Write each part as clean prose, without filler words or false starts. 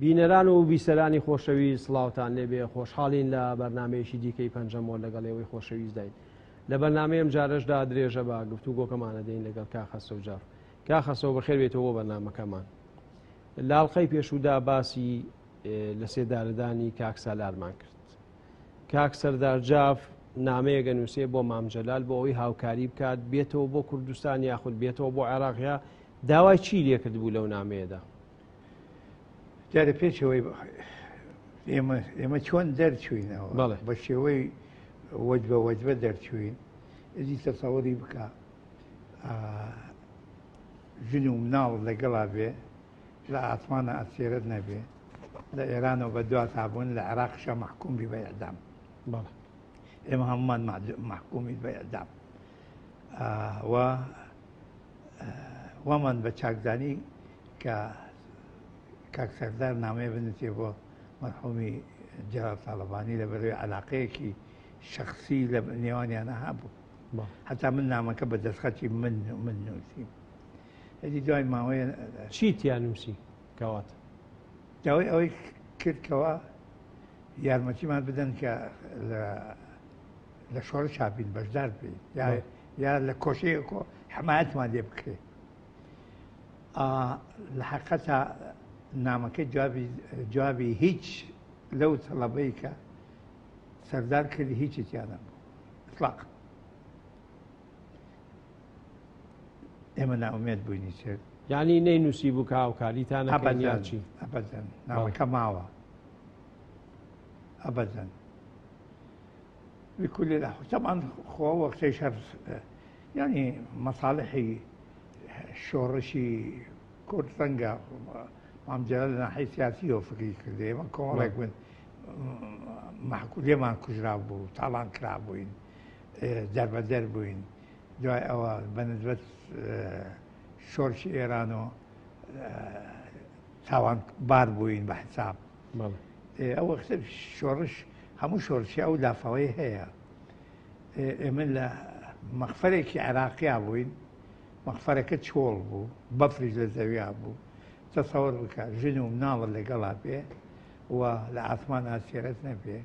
بینەران و بیسەرانی خۆشەویست سڵاوتان لێبێ، خۆشحاڵین لە بەرنامەیەکی دیکەی پەنجەمۆر لەگەڵ ئێوەی خۆشەویستداین. لە بەرنامەی ئەمجارەشدا درێژە بە گفتوگۆکەمان ئەدەین لەگەڵ کاک خەسرەو جاف. کاک خەسرەو بەخێر بێیتەوە بۆ بەرنامەکەمان. لە ئەڵقەی پێشوودا باسی لە سێدارەدانی کاک سالارمان کرد. کاک سەردار جاف نامەیەک ئەنووسێ بۆ مام جەلال بۆ ئەوەی هاوکاری بکات بێتەوە بۆ کوردستان یاخود بێتەوە بۆ عێراق یا داوای چی لێکردبوو لەو نامەیەدا؟ جارێ پێشەوەی ئێمە ئێمە چۆن دەرچوینەوە بە شێوەی وەجبە وەجبە دەرچوین ئەجی تەسەوری بکە ژن و مناڵ لەگەڵا بێ لە ئاسمانە ئەسێرەت نەبێ لە ئێرانەوە بە دوا تابوون لە عێراقشە محکوم بی بە ئەدام ئێمە هەمومان محکومی بە ئەدام و وامان بە چاکزانی کە کاک سەردار نامەیە بنووسێ بۆ مەرحومی جەلال تاڵەبانی لە بەرەوەی علاقەیەکی شخصی لە نێوانیانە هەبوو. هەتا من نامەکە بە دەستخەتی من من نووسیم. ئەدی دوای ماوەیە چی تیا نووسی کەواتە؟ داوای ئەوەی کرد کەوا یارمەتیمان بدەن کە لە شۆڕش بین بەشدار بین یا لە کۆشەیەکۆ حمایەتمان لێ بکرێ. لە حەقەتا نامەکەی جوابی جوابی هیچ لەو تەڵەبەی کە سەردار کردی هیچی تیا نەبوو اطلاق ئێمە ناومێت بووینی تر. یعنی نەینووسی بوو کە هاوکاریتان نەکەن یا چی؟ ئەبەدەن نامەکە ماوە ئەبەدەن بكل الأحوال طبعا خۆ وەختەی شەر یعنی مەساڵحی شۆڕشی کورد ڕەنگە مام جەلال لە ناحیەی سیاسیەوە فکری کردێ ئێمە کۆمەڵێک بووین لێمان کوژرا بوو تاڵان کرابووین دەربەدەر بووین دوای ئەوە بە نسبەت شۆرشی ئێران و تاوان بار بووین بە حساب ئەو وەختە شۆڕش هەموو شۆرشی ئەو لافاوەی هەیە ئێمە لە مەخفەرێکی عێراقیا بووین مەخفەرەکە چۆڵ بوو بەفریش لە زەویا بوو تەسەوەر بکە ژن و مناڵت لەگەڵا بێ و لە ئاسمان ئاسێرەت نەبێ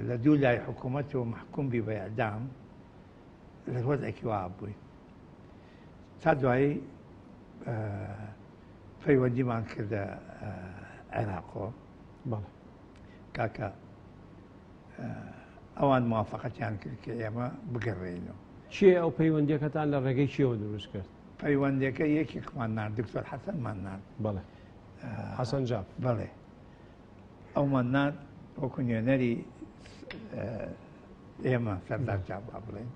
لە دوو لای حکوومەت و محکوم بی بە ئەدام لە وەزعێکی وا بووین تا دوایی پەیوەندیمان کردە عێراقۆ کاکە ئەوان موافقەتیان کرد کە ئێمە بگەڕێینەوە. کێ ئەو پەیوەندیەکەتان لە ڕێگەی کێوە دروست کرد؟ پەیوەندیەکە یەکێکمان نارد، دکتۆر حەسەنمان نارد. بەڵێ حەسەن جاف. بەڵێ ئەومان نارد وەکو نوێنەری ئێمە سەردار جاف با بڵێین.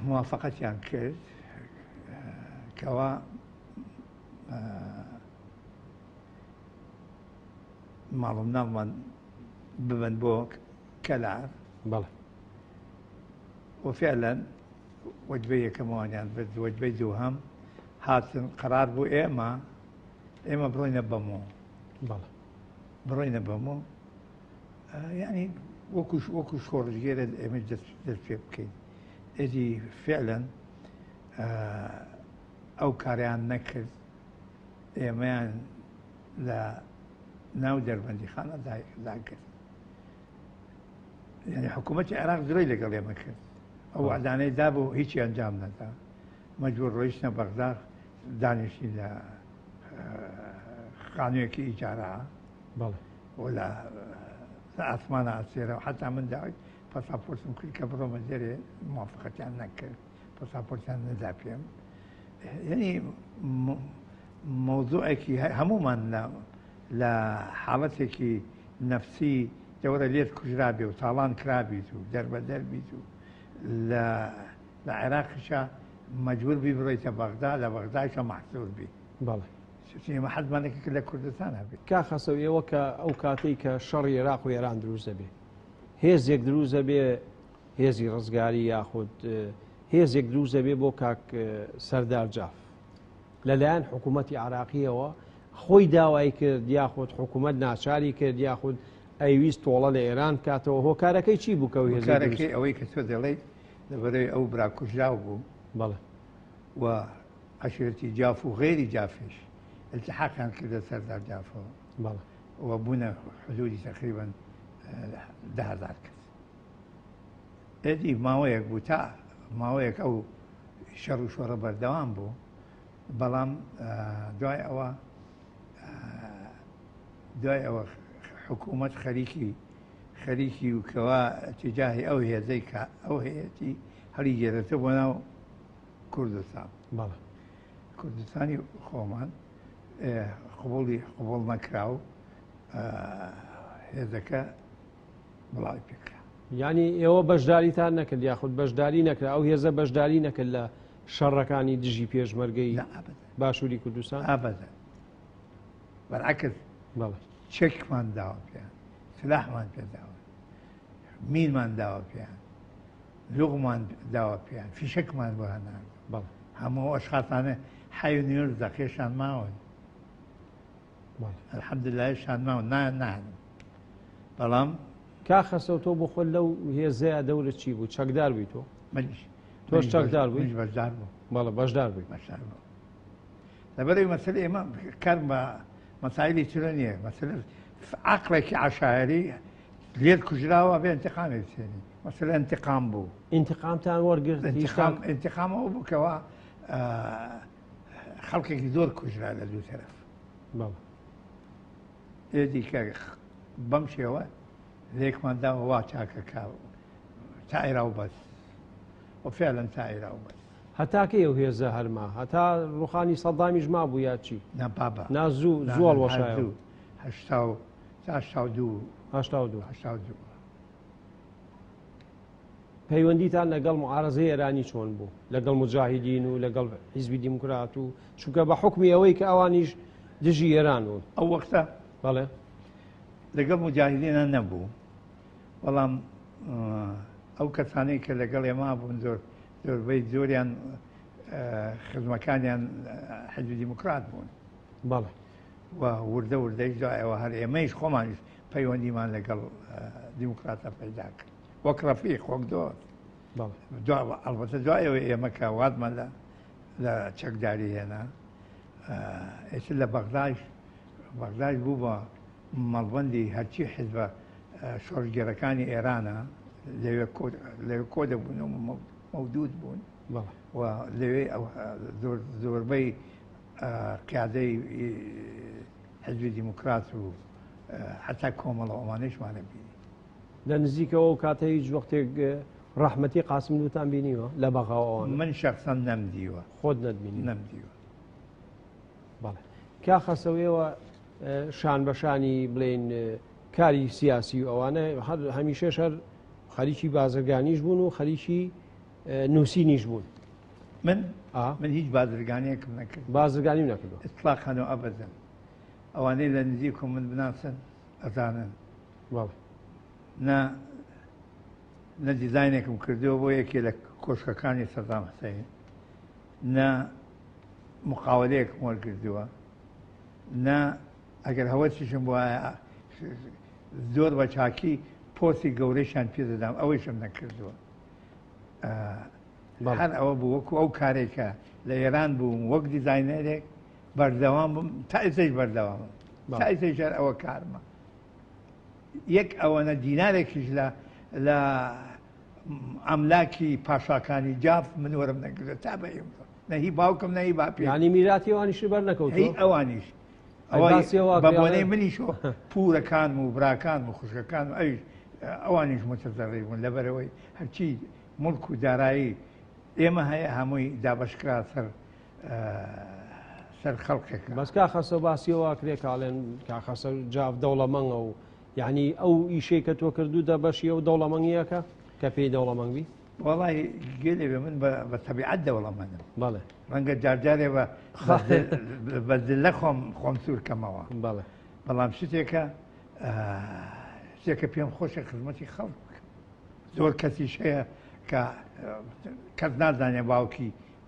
موافقەتیان کرد کەوا ماڵ و مناڵمان ببەن بۆ کەلار. بەڵێ. وفعلا وەجبەی یەکەمەوانیان برد، وەجبەی دووهەم هاتن قەرار بوو ئێمە ئێمە بڕۆینە بەمۆ. بەڵێ. بڕۆینە بەمۆ یعنی وەکو وەکو شۆڕشگێرە ئێمە دەست پێ بکەین. ئێدی فعلا ئەو کاریان نەکرد ئێمەیان لە ناو دەربەندیخانە داگرت. یعنی حکوومەتی عێراق درۆی لەگەڵ ئێمە کرد. ئەو وعدانەی دابوو هیچی ئەنجام نەدا. مەجبور ڕۆیشتە بەغدا دانیشتین لە خانوویەکی ئیجارە و لە ئاسمانە ئەسێرە و حتا من داوای پاساپۆرتم کرد کە بڕۆمە دەرێ موافقەتیان نەکرد. پاساپۆرتیان نەدا پێم. یعنی مەوزوعێکی هەموومان لە حاڵەتێکی نەفسی دەوەرە لێت کوژرابێ و تاڵان کرابیت و دەربەدەر بیت و لە لە عێراقیشا مەجبور بی بڕۆیتە بەغدا لە بەغدایشە مەحسور بی. بەڵێ. ئێمە حەزمان دەکرد لە کوردستان هەبێت. کاک خەسەو ئێوە کە ئەو کاتەی کە شەڕی عێراق و ئێران دروست دەبێ هێزێک دروست دەبێ هێزی ڕزگاری یاخود هێزێک دروست دەبێ بۆ کاک سەردار جاف لەلایەن حکوومەتی عراقیەوە خۆی داوای کرد یاخود حکوومەت ناچاری کرد یاخود ئەیویست تۆڵە لە ئێران بکاتەوە هۆکارەکەی چی بوو کە هۆکارەکەی ئەوەی کە تۆ دەڵێیت لەبەرەوەی ئەو برا کوژراو بوو بەڵێ و عەشیرەتی جاف و غەیری جافیش التحاقیان کردە سەردار جافەوە و بوونە حدودی تقریبا 10,000 کەس. ئێدی ماوەیەک بوو تا ماوەیەک ئەو شەڕ و شۆڕە بەردەوام بوو، بەڵام دوای ئەوە دوای ئەوە حکوومەت خەریکی خەریکی و کەوا تجاهی ئەو هێزەی کە ئەو هەیەتی هەڵی گێرێتە بۆ ناو کوردستان. بەڵێ. کوردستانی خۆمان قبوڵی قبوڵ نەکرا و هێزەکە بڵاوی پێکرا. یعنی ئێوە بەشداریتان نەکرد یاخود بەشداری نەکرا، ئەو هێزە بەشداری نەکرد لە شەڕەکانی دژی پێشمەرگەی باشووری کوردستان؟ ئابەدەن، بەرعکس بەڵێ. چەکمان داوە پێیان، سلاحمان پێداوە، مینمان داوە پێیان، لوغمان داوە پێیان، فیشەکمان بۆ هەناردووە. بەڵێ. هەموو ئەشخاصانە حی و نیرزەقێشان ماون. بەڵێ. الحەمدللە شان ماون، ناهێنم. بەڵام کا خەسەو تۆ بۆ خۆت لەو هێزەیە دەورت چی بوو؟ چەکدار بووی تۆ؟ منیش. تۆش چەکدار بووی؟ منیش بەشدار بووم. بەڵێ، بەشدار بووی. بەشدار بووم. لەبەرەوەی مەسەلە ئێمە کار بە مەسایلی ترە نییە، مەسەلە عەقڵێکی عەشایەری لێت کوژراوە بێ انتقامی بچێنی. مەسەلە انتقام بوو. انتقامتان وەرگرت؟ انتقام ئەو بوو کەوا خەڵکێکی زۆر کوژرا لە دوو تەرەف. بەڵێ. ئێدی کە بەم شێوە لێکمان داوە وا چاکەکە تا ئێرا و بەس. و فعلا تا ئێرا و بەس. هەتا کەی ئەو هێزە هەرما؟ هەتا ڕوخانی سەدامیش مابوو یا چی؟ نا بابا. نا زوو، نا، زوو نا، هەڵوەشایەوە. زوو. هەشتا و، تا هەشتا و دوو. هەشتا و دوو. هەشتا و دوو. پەیوەندیتان لەگەڵ معارەزەی ئێرانی چۆن بوو؟ لەگەڵ مجاهیدین و لەگەڵ حیزبی دیموکرات و چونکە بە حکمی ئەوەی کە ئەوانیش دژی ئێران بوون. ئەو وەختە؟ بەڵێ. لەگەڵ مجاهیدینە نەبوو، بەڵام ئەو کەسانەی کە لەگەڵ ئێمە بوون زۆربەی زۆریان خزمەکانیان حیزبی دیموکرات بوون. بەڵێ. و وردە وردەیش دوایەوە هەر ئێمەیش خۆمانیش پەیوەندیمان لەگەڵ دیموکراتە پەیدا کرد، وەک ڕەفیق، وەک دۆست. بەڵێ. ئەڵبەتە دوایەوە ئێمە کە وازمان لە چەکداری هێنا، ئێستا لە بەغداش بوو بە مەڵبەندی هەرچی حیزبە شۆڕشگێڕەکانی ئێرانە لەوێ کۆ دەبوون و مەودود بوون. بەڵێ. و لەوێ زۆربەی قیادەی حیزبی دیموکرات و حتا کۆمەڵە ئەوانەیشمانە بینی. لە نزیکەوە و کاتە هیچ وەختێک ڕەحمەتی قاسملوتان بینیوە لە بەغاوە ئەوانە؟ من شخصا نەمدیوە. خۆت نەتبینیوە؟ نەمدیوە. بەڵێ. کا خەسەوەیەوە شان بە شانی بڵێن کاری سیاسی و ئەوانە هەمیشەش هەر خەریکی بازرگانیش بوون و خەریکی نووسینیش بوون. من؟ من هیچ بازرگانیەکم نەکرد. بازرگانیم نەکردووە. ئیطلاقاً و ئەبەدەن. ئەوانەی لە نزیکم من بناسن ئەزانن. بەڵێ. نە دیزاینێکم کردووە بۆ یەکێ لە کۆشکەکانی سەدام حسەین، نە مقاولەیەکم وەرگردووە، نە ئەگەر هەوەسیشم بوایە زۆر بە چاکی پۆستی گەورەشیان پێ دەدام، ئەوەیشم نەکردووە. هەر ئەوە بوو وەکو ئەو کارێکە لە ئێران بووم وەک دیزاینەرێک بەردەوام بووم، تا ئێستاش بەردەوامم. تا ئێستاش هەر ئەوە کارمە. یەک ئەوەنە دینارێکیش لە ئەملاکی پاشاکانی جاف من وەرم نەگرت تا بە ئێمڕۆ. نە هی باوکم، نە هی باپیرم. یعنی میراتی ئەوانیش بەر نەکەوتووە؟ هی ئەوانیش. ئەی باسی ئەوە بە کرا؟ بۆنەی منیشەوە پورەکانم و براکانم و خوشکەکانم ئەویش ئەوانیش متەزەڕی بوون، لەبەرەوەی هەرچی مڵک و دارایی ئێمە هەیە هەمووی دابەشکرا سەر خەڵکێکە. بەس کا خەسە باسی ئەوە کرێ کاڵێن کا خەسە جاف دەوڵەمەنگە و یعنی ئەو ئیشەی کە تۆ کردووتە بەشی ئەو دەوڵەمەنگیەکە کە پێی دەوڵەمەنگ بی؟ وەڵای گوێ لێ بێ، من بە تەبیعەت دەوڵەمەندم. بەڵێ. ڕەنگە جارجارێ بە زلە خۆم سوور کەمەوە. بەڵێ. بەڵام شتێکە پێم خۆشە خزمەتی خەڵک بکەم. زۆر کەسیش هەیە کە کەس نازانێ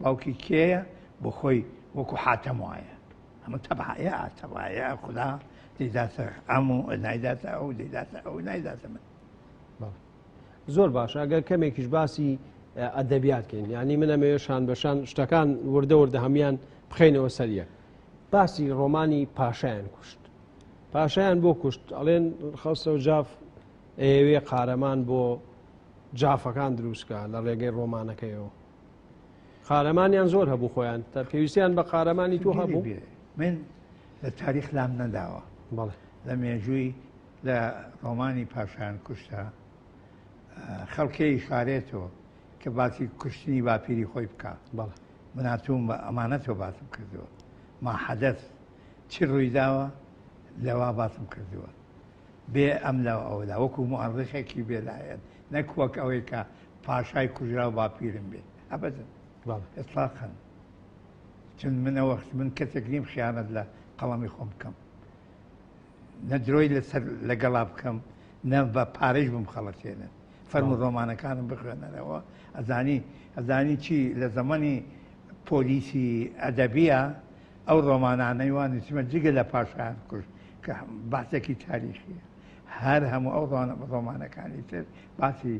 باوکی کێیە، بۆ خۆی وەکو حاتەم وایە. ئەمە تەبعەیە، تەبعەیە، خدا دەیداتە ئەم و نایداتە ئەو، دەیداتە ئەو، نایداتە من. بەڵێ. زۆر باشە. ئەگەر کەمێکیش باسی ئەدەبیات کەین، یعنی من ئەمەوێ شان بە شان شتەکان وردە وردە هەمیان بخەینەوە سەر یەک. باسی ڕۆمانی پاشایان کوشت. پاشایان بۆ کوشت؟ ئەڵێن خەسرەو جاف ئەیەوێ قارەمان بۆ جافەکان دروستکە لە ڕێگەی ڕۆمانەکەیەوە. قارەمانیان زۆر هەبوو خۆیان تا پێویستیان بە قارەمانی تۆ هەبوو؟ من لە تاریخ لام نەداوە. بەڵێ. لە مێژووی لە ڕۆمانی پاشایان کوشتە خەڵکێ شارێتەوە کە باسی کوشتنی باپیری خۆی بکا. بەڵێ. من هاتووم بە ئەمانەتەوە باسم کردووە. ما حەدەث چی ڕوویداوە لەوا باسم کردووە. بێ ئەم لەو ئەودا وەکو موئەڕیخێکی بێلایەن نەک وەک ئەوەی کە پاشای کوژراو باپیرم بێ ئەبەدەن بەڵێ. ئیتلاقەن چون من ئەو وەخت من کەسێک نیم خیانەت لە قەڵەمی خۆم بکەم نە درۆی لەسەر لەگەڵا بکەم نە بە پارەیش بمخەڵەتێنن فەرموو ڕۆمانەکانم بخوێنەرەوە ئەزانی ئەزانی چی لە زەمەنی پۆلیسی ئەدەبیە ئەو ڕۆمانانەی وا نووسیمە جگە لە پاشایان کوشت کە باسێکی تاریخیە هەر هەموو ئەو ڕۆمانەکانی تر باسی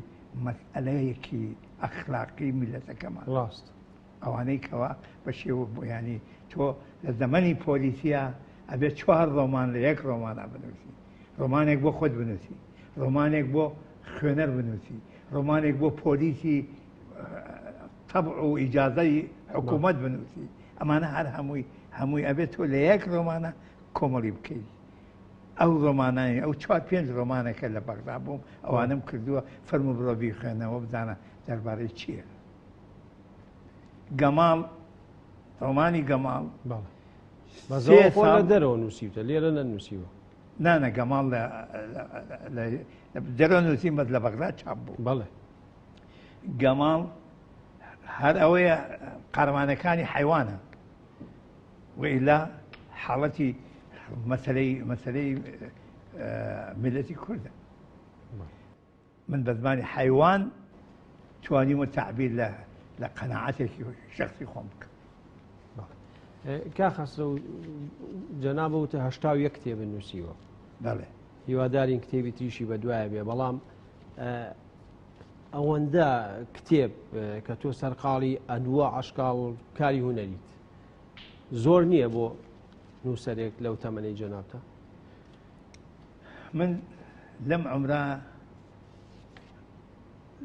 مەسئلەیەکی ئەخلاقی میلەتەکەمان ڕاست ئەوانەی کەوا بە شێوە بۆ ینی تۆ لە زەمەنی پۆلیسیە ئەبێ چوار ڕۆمان لە یەک ڕۆمانە بنووسی ڕۆمانێک بۆ خۆت بنووسی ڕۆمانێک بۆ خوێنەر بنووسی ڕۆمانێک بۆ پۆلیسی تەبع و ئیجازەی حکوومەت بنووسی ئەمانە هەر هەمووی هەمووی ئەبێت تۆ لە یەک ڕۆمانە کۆمەڵی بکەیت ئەو ڕۆمانانی ئەو چوار پێنج ڕۆمانەکە لە بەغدا بووم ئەوانم کردووە فەرمو بڕۆ بیخوێنەوە بزانە دەربارەی چییە گەماڵ ڕۆمانی گەماڵ بەزەوە لە دەرەوە نووسیوتە لێرە نەنووسیوە نانە گەماڵ لە دەرەوە نووسیم بەس لە بەغدا چاپ بوو بەڵێ گەماڵ هەر ئەوەیە قارەمانەکانی حیوانە وئیلا حاڵەتی مەسلەی مەسلەی میلەتی کوردە من بە زمانی حیوان توانیمە تعبیر لە لە قەناعەتێکی شخصی خۆم بکەم. کا خەسرەو جەنابە وتە 81 کتێب نووسیوە. بەڵێ. هیوادارین کتێبی تریشی بە دوایە بێ بەڵام ئەوەندە کتێب کە تۆ سەرقاڵی ئەنوە عشکاڵ کاری هوەریت زۆر نییە بۆ نووسەرێک لەو تەمەنەی جەنابتە؟ من لەم عمرە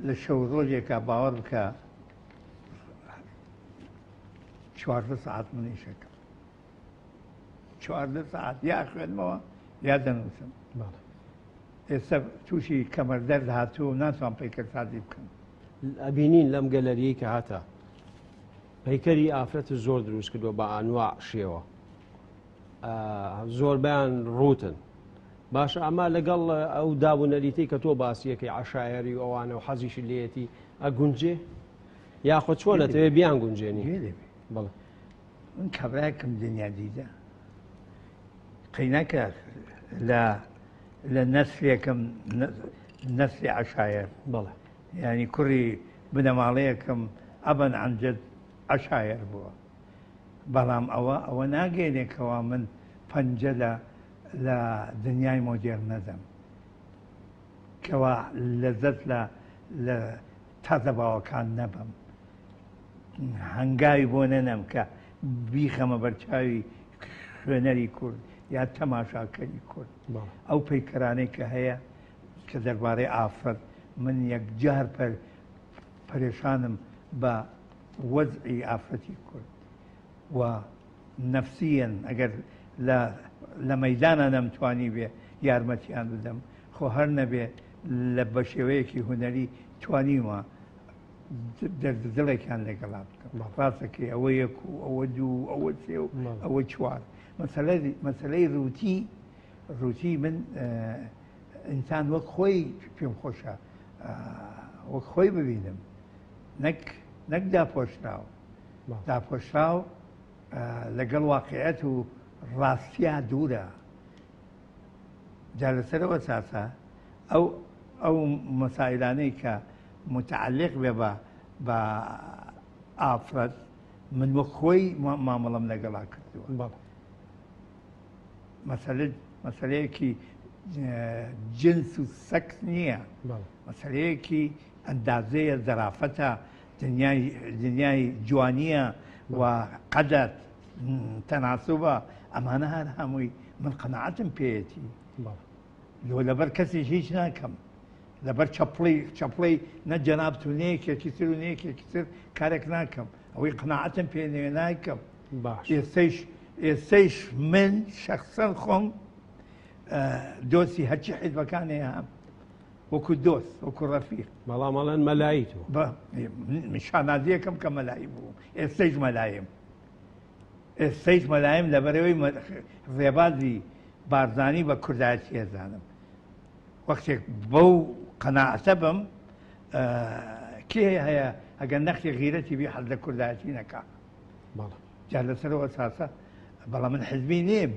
لە شەو ڕۆژێکا باوەڕ بکە 14 سەعات من ئیشەکەم 14 سەعات یا خوێنمەوە یا دەنووسم ئێستا تووشی کەمەر دەرد هاتووە و ناتوان پەیکەرسازی بکەم. ئەبینین لەم گەلەریەی کە هاتە پەیکەری ئافرەت زۆر دروست کردووە بە ئانواع شێوە زۆربیان ڕووتن باشە ئەمە لەگەڵ ئەو داب و نەریتەی کە تۆ باسیەکەی عشاعری و ئەوانە و حەزیشی لێتی ئەگونجێ یاخۆ چۆن ئەتەوێ بیان گونجێنی بەڵێ من کابراکم دنیا دیدە قەیناکە لە لە نەسلێکم نەسلی عشایر بەڵێ ینی کوڕی بنەماڵەیەکم ئەبەن عەنجەد عشایر بووە بەڵام ئەوە ئەوە ناگەێنێ کەوا من پەنجە لە لە دنیای مۆدێرن نەدەم کەوا لەزەت لە لە تازە باوەکان نەبم هەنگاوی بۆ نەنەم کە بیخەمە بەرچاوی خوێنەری کورد یا تەماشاکەری کورد ئەو پەیکەرانەی کە هەیە کە دەربارەی ئافرەت من یەکجار پەر پەرێشانم بە وەزعی ئافرەتی کورد و نەفسیەن ئەگەر لە لە مەیدانە نەمتوانی بێ یارمەتیان بدەم خۆ هەر نەبێ لە بە شێوەیەکی هونەری توانیومە دەرد دڵێکیان لەگەڵا بکەم ڕاستەکەی ئەوە یەک و ئەوە دوو ئەوە سێ و ئەوە چوار مەسەلەی ڕووتی ڕووتی من ئینسان وەک خۆی پێم خۆشە وەک خۆی ببینم نەک نەک داپۆشراو داپۆشراو لەگەڵ واقعەت و ڕاستیا دوورە جا لەسەرەوە ساسە ئەو ئەو مەسایلانەی کە متعلق بێ بە بە ئافرەت من وەک خۆی مامەڵەم لەگەڵا کردووە مەسەلە مەسەلەیەکی جنس و سەکس نییە مەسەلەیەکی ئەندازەیە زەرافەتە دنیای دنیای جوانیە و قەدەر تەناسوبە. ئەمانە هەر هەمووی من قەناعەتم پێیەتی. لۆ لەبەر کەسیش هیچ ناکەم. لەبەر چەپڵی چەپڵەی نە جەنابت و نە یەکێکی تر و نە یەکێکی تر کارێک ناکەم. ئەوەی قەناعەتم پێ نەوێ نایکەم. باش. ئێستەیش ئێستەیش من شەخسەن خۆم دۆستی هەرچی حیزبەکان هەیە هەم وەکو دۆست وەکو ڕەفیق. بەڵام ئەڵێن مەلایی تۆ. من شانازیەکەم کە مەلایی بووم ئێستەیش مەلایم. ئێستەیش مەلایم لەبەرەوەی ڕێبازی بارزانی بە کوردایەتی ئەزانم. وەختێک بەو قەناعەتە بم کێ هەیە ئەگەر نەختی غیرەتی بی حەز لە کوردایەتی نەکا. جا لەسەرەوە ئەساسە بەڵام من حزبی نیم.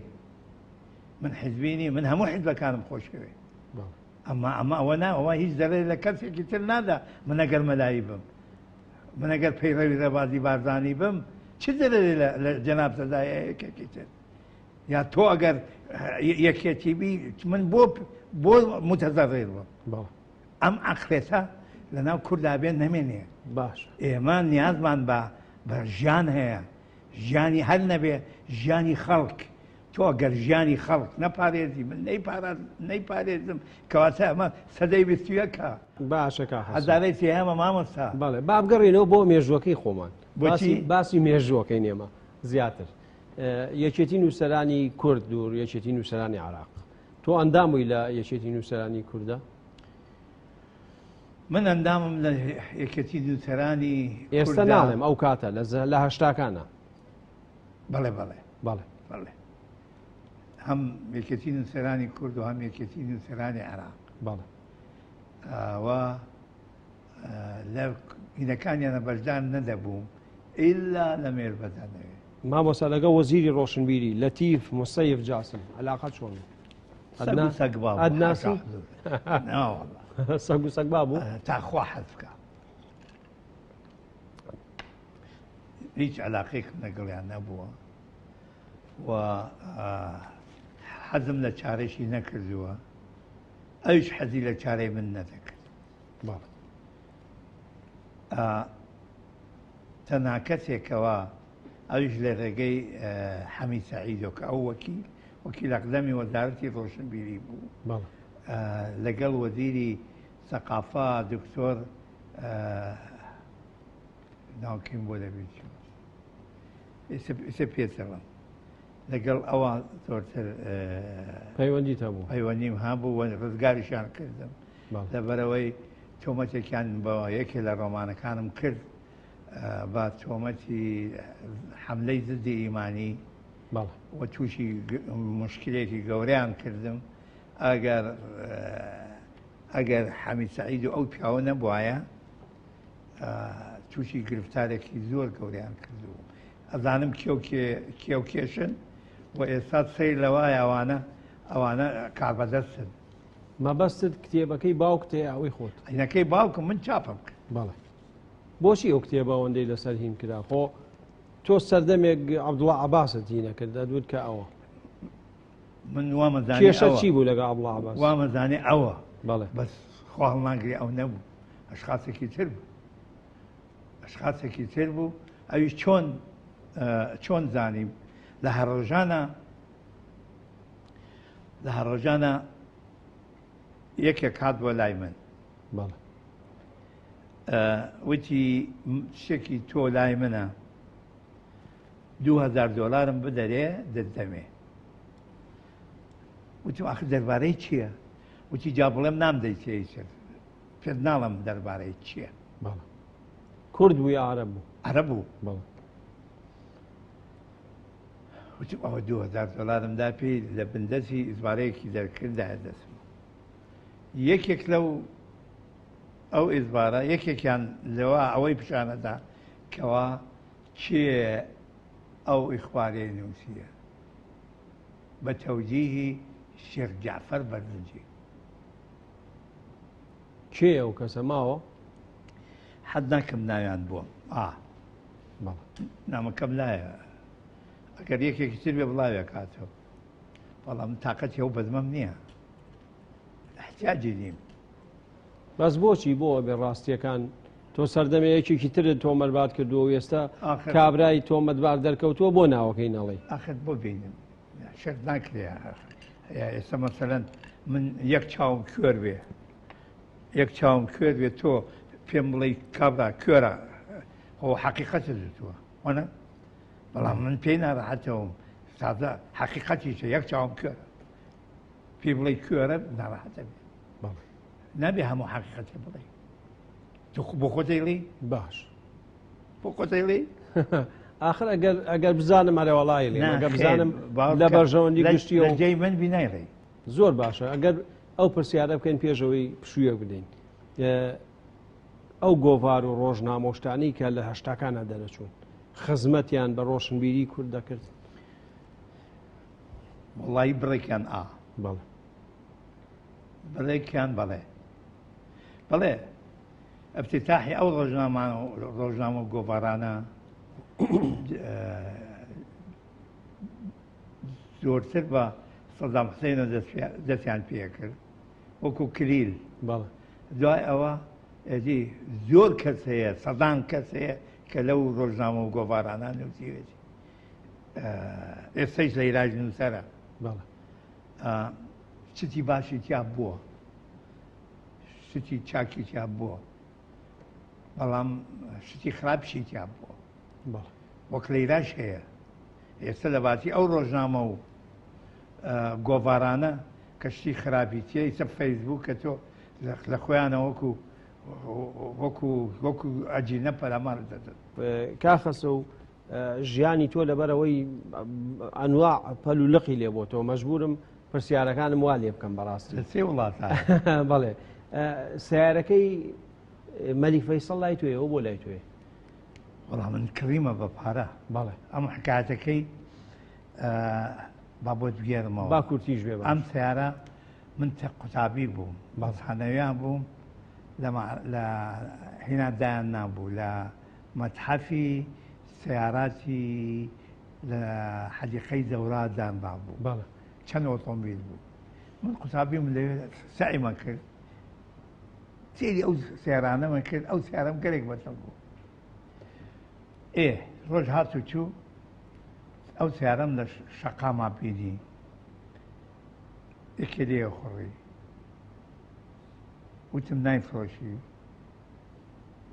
من حزبی نیم، من هەموو حزبەکانم خۆشەوێ. ئەمە ئەمە ئەوە نا ئەوە هیچ دەرێ لە کەسێکی تر نادا. من ئەگەر مەلایی بم، من ئەگەر پەیڕەوی ڕێبازی بارزانی بم، چ دەرێ لە جەناب سەدایە یەکێکی تر؟ یا تۆ ئەگەر یەکێتی بی من بۆ بۆ متەزەڕێر بم. ئەم عەقڵێتە لەناو کوردا بێن نەمێنێ. باش. ئێمە نیازمان بە بە ژیان هەیە. ژیانی هەر نەبێ ژیانی خەڵک. تۆ ئەگەر ژیانی خەڵک نەپارێزی من نەیپارێزم کەواتە ئەمە سەدەی 21ە. باشە کاک حەسەن. هەزارەی سێهەمە مامۆستا. بەڵێ با بگەڕێینەوە بۆ مێژووەکەی خۆمان. بۆچی؟ باسی مێژووەکەی نێمە زیاتر. یەکێتی نووسەرانی کورد و یەکێتی نووسەرانی عراق. تۆ ئەندام بووی لە یەکێتی نووسەرانی کوردە؟ من ئەندامم لە یەکێتی نووسەرانی ئێستا ناڵێم ئەو کاتە لە هەشتاکانە. بەڵێ بەڵێ. بەڵێ. بەڵێ. هەم یەکێتی نووسەرانی کورد و هەم یەکێتی نووسەرانی عێراق. بەڵێ. و لە هینەکانیانە بەشدار نەدەبووم ئیلا لە مێربەدە نەوێ. مامۆستا لەگەڵ وەزیری ڕۆشنبیری لەتیف مسەیف جاسم علاقە چۆن؟ ئەدناسی؟ سەگ و سەگبا بوو؟ تا خوا حەز بکە. هیچ علاقەیەکم لەگەڵیان نەبووە و حەزم لە چارەشی نەکردووە، ئەویش حەزی لە چارەی من نەدەکرد. تەنها کەسێکەوە ئەویش لە ڕێگەی حەمید سەعیدۆ کە ئەو وەکیل وەکیل ئەقدەمی وەزارەتی ڕۆشنبیری بوو لەگەڵ وەزیری سەقافە دکتۆر ناوکیم بۆ دەبێت ئێستا پێچەڵم لەگەڵ ئەوە زۆرتر پەیوەندیت هەبوو؟ پەیوەندیم هەبوو و ڕزگاریشیان کردم. لەبەرەوەی تۆمەتێکیان بە یەکێ لە ڕۆمانەکانم کرد بە تۆمەتی حملەی زدی ئیمانی و تووشی مشکلێکی گەورەیان کردم. ئەگەر ئەگەر حەمید سەعید و ئەو پیاوە نەبوایە تووشی گرفتارێکی زۆر گەوریان کردو. ئەزانم کێو کێشن و ئێستا سەیر لەوایە ئەوانە ئەوانە کاربەدەستن. مەبەستت کتێبەکەی باوکتێ ئەوەی خۆت؟ عینەکەی باوکم من چاپم کرد. بەڵێ. بۆچی ئەو کتێبە ئەوەندەی لەسەر هین کرا؟ خۆ تۆ سەردەمێک عەبدوڵا عەباست هینە کرد، ئەدوت کە ئەوە. من وامەزانی کێشە چی بوو لەگەڵ عەبدوڵا عەباس؟ وامەزانی ئەوە. بەڵێ. بەس خوا هەڵناگری ئەو نەبوو، ئەشخاصێکی تر بوو. ئەشخاصێکی تر بوو. ئەویش چۆن چۆن زانیم لە هەڕۆژانە لە هەڕۆژانە یەکێک هات بۆ لای من. بەڵێ. وتی شتێکی تۆ لای منە 2000 دلارم بدەرێ دەدەمێ. وتم ئاخر دەربارەی چییە؟ وتی جا بڵێم نامدەیتێ هیچ پێت ناڵم دەربارەی چییە. بەڵێ. کورد بوو یا عەرەب بوو؟ عەرەب بوو. بەڵێ. وتم ئەوە 2000 دلارم دا پێی لە بندەستی ئیزبارەیەکی دەرکردایە دەستم. یەکێک لەو ئەو ئیزبارە یەکێکیان لەوە ئەوەی پیشانەدا کەوا کێ ئەو ئیخبارەی نووسیە بە تەوجیهی شێخ جەعفەر بەرزنجی. کێ ئەو کەسە ماوە؟ حەد ناکەم ناویان بۆم. نامەکەم لایە ئەگەر یەکێکی تر بێ بڵاوێ کاتەوە، بەڵام تااقەتی ئەو بەزمەم نییە، احتیاجی نیم. بەس بۆچی بۆ بێ ڕاستیەکان تۆ سەردەمێ یەکێکی ترت تۆمەتبار کردووە و ئێستا کابرای تۆمەتبار دەرکەوتووە بۆ ناوەکەی نەڵێ؟ ئاخر بۆ بینم. شەرت ناکرێ. ئێستا مەسەلەن من یەک چاوم کوێر بێ، یەک چاوم کوێر بێ، تۆ پێم بڵێ کابرا کوێرە، خۆ حەقیقەتت وتووە وەنە؟ بەڵام من پێی ناڕەحەتەوەم، تازە حەقیقەتیشە یەک چاوم کوێرە، پێی بڵێ کوێرە ناڕەحەتە بێ. نابێ هەموو حەقیقەتێ بڵێ. تۆ بۆ خۆت دەیڵێی؟ باش. بۆ خۆت دەیڵێی؟ ئاخر ئەگەر ئەگەر بزانم ئەرێ وەڵای لێ، ئەگەر بزانم لە بەرژەوەندی گشتی لە جێی من بی نایڵێی. زۆر باشە. ئەگەر ئەو پرسیارە بکەین پێشەوەی پشوویەک بدەین، ئەو گۆڤار و ڕۆژنامەشتانی کە لە هەشتاکانە دەرەچوون خزمەتیان بە ڕۆشنبیری کورد دەکرد؟ وەڵی بڕێکیان ئا. بەڵێ. بڕێکیان بەڵێ. بەڵێ افتتاحی ئەو ڕۆژنامە و گۆڤارانە زۆرتر بە سەدام حسێنەوە دەستیان پێکرد وەکو کلیل. دوای ئەوە ئەدی زۆر کەس هەیە، سەدان کەس هەیە کە لەو ڕۆژنامە و گۆڤارانە نووسیوێتی. ئێستەیش لەیلاش نووسەرە. شتی باشی تیا بووە، شتی چاکی تیا بووە، بەڵام شتی خراپشی تیا بووە. وەک لەیلاش هەیە. ئێستا لە باتی ئەو ڕۆژنامە و گۆڤارانە کە شتی خراپی تیە، ئێستا فەیسبوک کە تۆ لە خۆیانە وەکو وەکو وەکو ئەجینە پەلامار دەدەن. کاخەسە و ژیانی تۆ لەبەرەوەی ئەنواع پەل و لقی لێ بۆتەوە، مەجبورم پرسیارەکانم وا لێ بکەم بەڕاستی. لە سێ وڵاتە. بەڵێ. سیارەکەی مەلیک فەیسەڵ لای توێ، ئەو بۆ لای توێ؟ وەڵام من کڕیمە بە پارە. بەڵێ. ئەم حکایەتەکەی با بۆت بگێڕمەوە. با کورتیش بێ باش. ئەم سیارە من قوتابی بووم، بەڵخانەویان بووم، لە هینا دایان نابوو لە مەتحەفی سیاراتی لە حەدیقەی زەورا دانرابوو. چەند ئۆتۆمبیل بوو. من قوتابیم لەوێ سەعیمان کرد، سەیری ئەو سیارانەمان کرد، ئەو سیارەم گەلێک بەدڵ بوو. ئێ ڕۆژ هات و چوو ئەو سیارەم لە شەقاما بینی، یەکێ لێ خوڕی، وتم نایفرۆشی،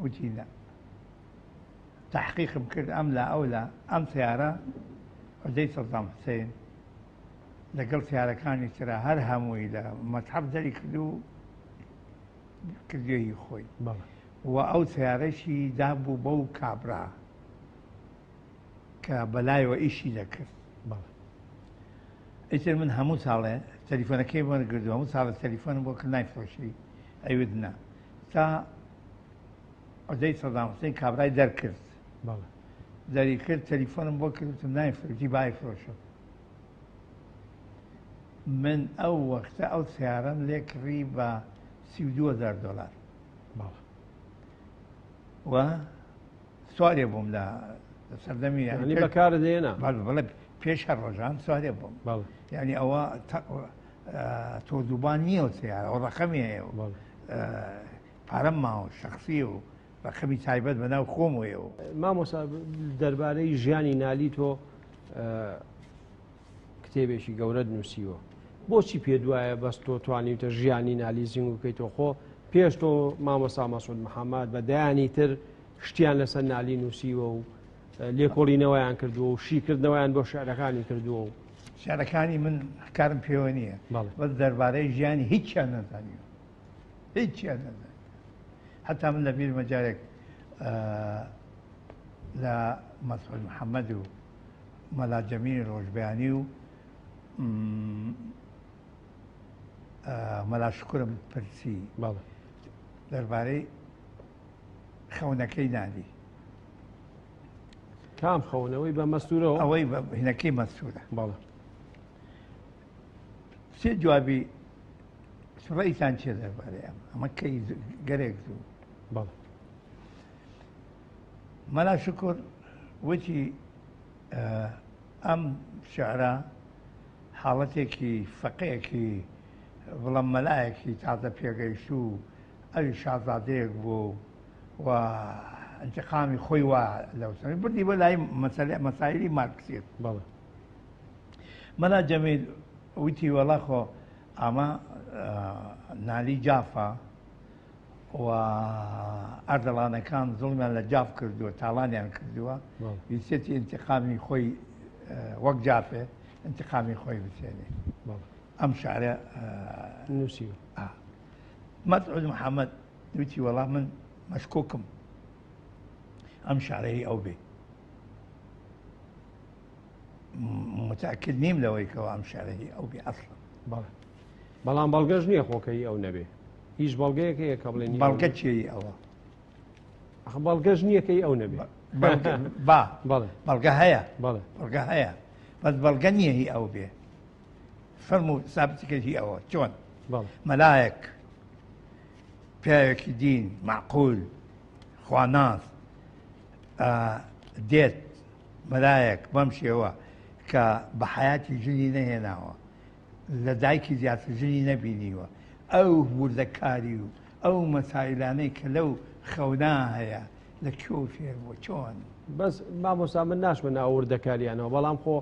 وتی نا. تحقیقم کرد ئەم لا ئەو لا، ئەم سیارە عودەی سەدام حوسێن لەگەڵ سیارەکانی ترا هەر هەمووی لە مەتحەف دەری کرد و کردوێی خۆی. و ئەو سیارەشی دابوو بەو کابرا کە بەلایەوە ئیشی دەکرد. ئیتر من هەموو ساڵێ تەلیفۆنەکەی وەرگردو، هەموو ساڵێ تەلیفۆنم بۆ کرد نایفرۆشی، ئەیوت نا. تا عودەی سەدام حوسێن کابرای دەرکرد. دەری کرد، تەلیفۆنم بۆ کرد، وتم نایفرۆشی، بایفرۆشم. من ئەو وەختە ئەو سیارەم لێ کڕی بە 32,000 دلار. و سوارێ بووم لە سەردەمی یعنی بەکارت دێنا؟ بەڵێ، پێش هەر ڕۆژان سوارێ بووم. یعنی ئەوە تۆزوبان نییە و سیارە، ئەو ڕەقەمی هەیە و پارەم ماوە شەخسی و ڕەقەمی تایبەت بەناو خۆمەوەیەوە. مامۆستا دەربارەی ژیانی نالی تۆ کتێبێکی گەورەت نووسیوە، بۆچی پێ دوایە بەس تۆ توانیوتە ژیانی نالی زینگ بکەیتەوە؟ خۆ پێش تۆ مامۆستا مەسعود محەممەد بە دەیانی تر شتیان لەسەر نالی نووسیوە و لێکۆڵینەوەیان کردووە و شیکردنەوەیان بۆ شعرەکانی کردووە و شعرەکانی من کارم پێوە نییە، بەس دەربارەی ژیانی هیچیان نەزانیوە، هیچیان نەزانیوە. حتا من لە بیرمە جارێک لە مەسعود محەممەد و مەلا جەمیل ڕۆژبەیانی و مەلا شکرم پرسی دەربارەی خەونەکەی نالی. کام خەونەوەی بە مەستورەوە؟ ئەوەی بە هینەکەی مەستورە. سێ جوابی ڕێیتان چێ دەربارەی ئەم؟ ئەمە کەی گەرێک زوو. مەلا شکر وتی ئەم شعرە حاڵەتێکی فەقێکی بڵم مەلایەکی تازە پێگەیشتوو ئەوی شازادەیەک بوو و انتقامی خۆی وا لەو سەر بردی بۆ لای مەسایلی مارکسیت. مەلا جەمیل وتی وەڵا خۆ ئەمە نالی جافە و ئەردەڵانەکان زوڵمیان لە جاف کردووە، تاڵانیان کردووە، ویستێتی ئینتقامی خۆی وەک جافێ ئینتقامی خۆی بسێنێ. ئەم شعرە نووسیوە. مەسعود محەممەد وتی وەڵا من مەشکوکم ئەم شعرەی ئەو بێ. متأکد نیم لەوەی کەەوە ئەم شعرە هی ئەو بێ ئەسڵ. بەڵێ بەڵام بەڵگەش نییە خۆکەی ئەو نەبێ. هیچ بەڵگەیەک هەیە کە بڵێن بەڵگە چیی ئەوە؟ ئەخ بەڵگەش نییە کەی ئەو نەبێ. با بەڵێ بەڵگە هەیە. بەڵێ بەڵگە هەیە بەس بەڵگە نییە هی ئەو بێ. فەرموو سابتی کە هی ئەوە چۆن؟ مەلایەک پیاوێکی دین معقول خواناس دێت مەلایەک بەم شێوە کە بە حیاتی ژنی نەهێناوە لە دایکی زیاتر ژنی نەبینیوە ئەو وردەکاری و ئەو مەسایلانەی کە لەو خەونا هەیە لە کوێ فێر بووە چۆن؟ بەس مامۆستا من ناچمە ناو وردەکاریانەوە بەڵام خۆ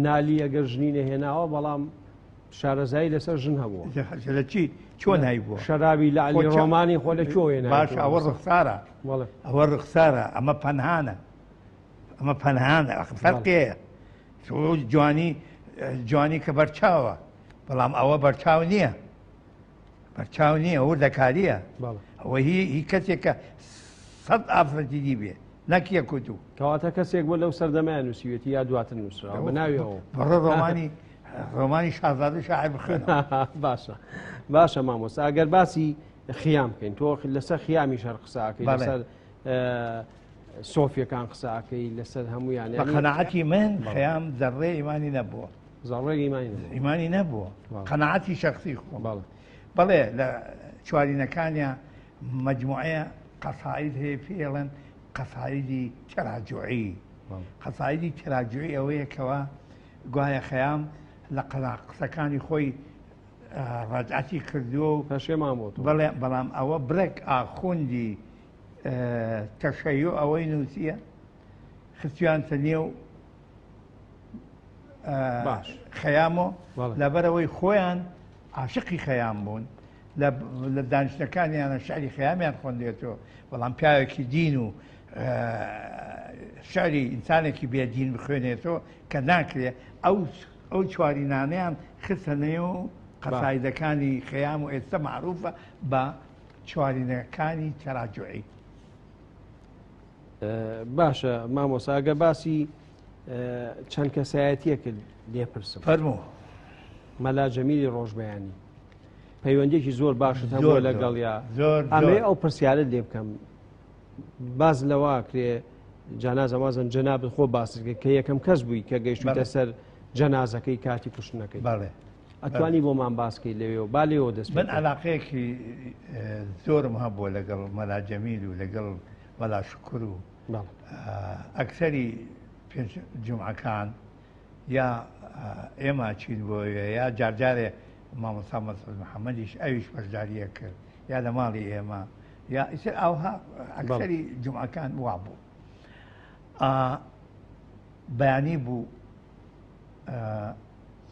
نالی ئەگەر ژنی نەهێناوە بەڵام شارەزایی لەسەر ژن هەبووە. لە چی چۆن هەیبووە؟ شەرابی لە عەلی ڕۆمانی خۆ لە کوێ هێناوە؟ باش ئەوە ڕوخسارە، ئەوە ڕوخسارە، ئەمە پەنهانە، ئەمە پەنهانە، فەرقی هەیە. جوانی جوانی کە بەرچاوە بەڵام ئەوە بەرچاو نییە، بەرچاو نییە، وردەکاریە. ئەوە هی کەسێکە 100 ئافرەتی دی بێ نەک یەک و دوو. کەواتە کەسێک بۆ لەو سەردەمەیان نووسیوێتی یا دواتر نووسراوە بە ناوی ئەوە. بەڕۆ ڕۆمانی ڕۆمانی شازادە شاعر بخوێنەوە. باشە باشە مامۆستا ئەگەر باسی خیام بکەین تۆ لەسەر خیامی شەر قساکەی لەسەر سۆفیەکان قساکەی لەسەر هەمویان. بە قەناعەتی من خەیام زەڕێ ئیمانی نەبووە. زەڕێ ئیمانی نەبووە. ئیمانی نەبووە. قەناعەتی شەخسی خۆم. بەڵێ لە چوارینەکانیا مجموعەیە قەساید هەیە پێڵێن قەسایدی تەراجوعی. قەسایدی تەراجوعی ئەوەیە کەوا گوایە خەیام لە قسەکانی خۆی ڕەجعەتی کردووە و پەشێمان بۆ تۆ. بەڵێ بەڵام ئەوە بڕێک ئاخوندی تەشەیع ئەوەی نووسیە خستویانتە نێو باش خەیامۆ لەبەرەوەی خۆیان عاشقی خەیام بوون لە دانیشتەکانیانە شعری خەیامیان خوێندێتەوە بەڵام پیاوێکی دین و شعری ئینسانێکی بێدین بخوێنێتەوە کە ناکرێ ئەو چوارینانیان خستە نێو قەسایدەکانی خەیام و ئێستا معروفە بە چوارینەکانی تەراجوعی. باشە مامۆستا ئەگەر باسی چەند کەسایەتیەکرد لێپرسم. فەرموو. مەلا جەمیلی ڕۆژبەیانی پەیوەندێکی زۆر باشت هەبووە لەگەڵیا. ئەمەی ئەو پرسیارت لێ بکەم باز لەوە کرێ جانازە وازن جەنابت خۆ باست کرد کە یەکەم کەس بووی کە گەیشتوویتە سەر جەنازەکەی کاتی کوشتنەکەی. بەڵێ. ئەتوانی بۆمان باسکەی لەوێ و با لێەوە دەست من علاقەیەکی زۆرم هەبووە لەگەڵ مەلا جەمیل و لەگەڵ مەلا شکر و ئەکسەری پێنج جومعەکان یا ئێمە چین بۆیە یا جارجارێ مامۆستا مەسعود محەممەدیش ئەویش بەشداریە کرد یا لە ماڵی ئێمە یا ئیتر ئاوها ئەکسەری جومعەکان وا بوو. بەیانی بوو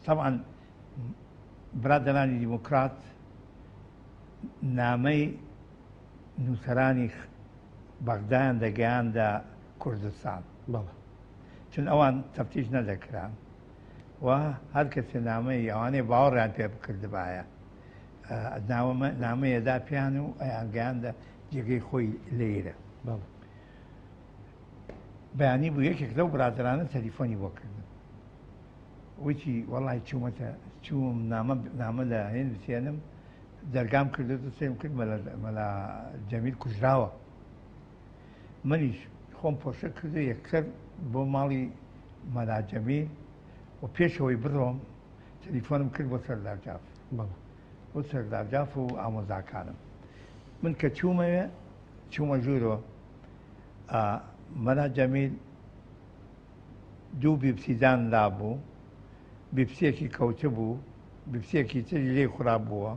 طبعا برادەرانی دیموکرات نامەی نووسەرانی بەغدایان دەگەیاندە کوردستان. چون ئەوان تەفتیش نەدەکران و هەر کەسێ نامەی ئەوانەی باوەڕیان پێ بکردبایە نامەیەدا پیان و ئەیانگەیاندە جێگەی خۆی لێرە. بەیانی بوو یەکێک لەو برادرانە تەلیفۆنی بۆ کردم وتی وەڵی چوومەتە چووم نامە لە هێن بسێنم دەرگام کردێت و سێم کرد مەلا جەمیل کوژراوە. منیش خۆم پۆشە کردو یەکسەر بۆ ماڵی مەلا جەمیل و پێشەوەی بڕۆم تەلیفۆنم کرد بۆ سەردار جاف. بۆ سەردار جاف و ئامۆزاکانم. من کە چوومەوێ چوومە ژوورەوە مەلا جەمیل دوو بیپسیدان لابوو، بیپسیەکی کەوتبوو، بیپسیەکی تری لێی خراپ بووە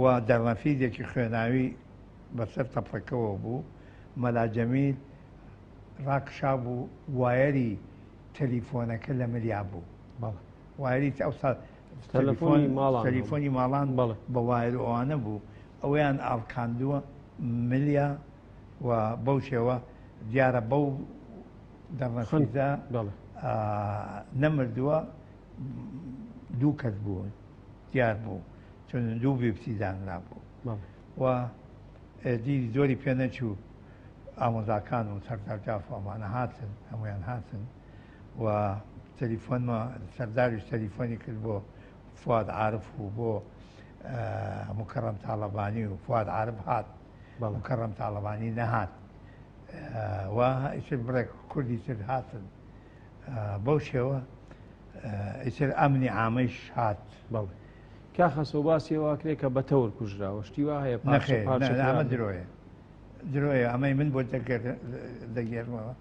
و دەرنەفیزێکی خوێناوی بەسەر تەپڵەکەوە بوو. مەلا جەمیل ڕاکشا بوو، وایەری تەلیفۆنەکە لە ملیا بوو. وایری ئەوسا تەلەفۆنی ماڵان تەلیفۆنی ماڵان بە وایر و ئەوانە بوو، ئەوەیان ئاڵکاندووە ملیا و بەو شێوە دیارە بەو دەڕنەفیزە نەمردووە، دوو کەس بوو دیار بوو چون دوو بیپسی دانرابوو و ئێدی زۆری پێ نەچوو ئامۆزاکان و سەردار جاف و ئەمانە هاتن، هەمویان هاتن و تەلیفۆنمە سەرداریش تەلیفۆنی کرد بۆ فواد عارف و بۆ مکەڕەم تاڵەبانی و فواد عارف هات، مکەڕەم تاڵەبانی نەهات و ئیتر بڕێک کوردی تر هاتن. بەو شێوە ئیتر ئەمنی عامەیش هات. بەڵێ کا خەسەو باسی ئەوە ئەکرێ کە بە تەور کوژراوە، شتی وا هەیە؟ نەخێر، ئەمە درۆیە، درۆیە. ئەمەی من بۆ دەگێڕمەوە،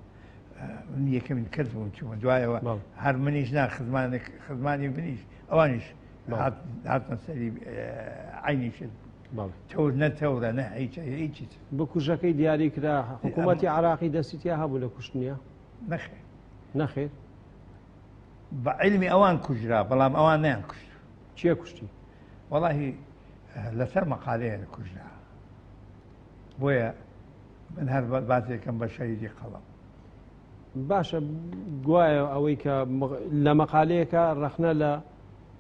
من یەکەمین کەس بووم چوومە دوایەوە، هەر منیش نا، خزمانێک خزمانی منیش ئەوانیش هاتنە سەری عینی شت. تەور نە تەورە نە هیچ هیچی. بکوژەکەی دیاری کرا؟ حکوومەتی عراقی دەستی تیا هەبوو لە کوشتنیە؟ نەخێر نەخێر، بە عیلمی ئەوان کوژرا، بەڵام ئەوان نیان کوشت. چیە کوشتی؟ وەڵاهی لەسەر مەقالەیە کوژرا، بۆیە من هەر باسێکم بە شەهیدی قەڵەم. باشە، گوایە ئەوەی کە لە مەقالەیەکە ڕەخنە لە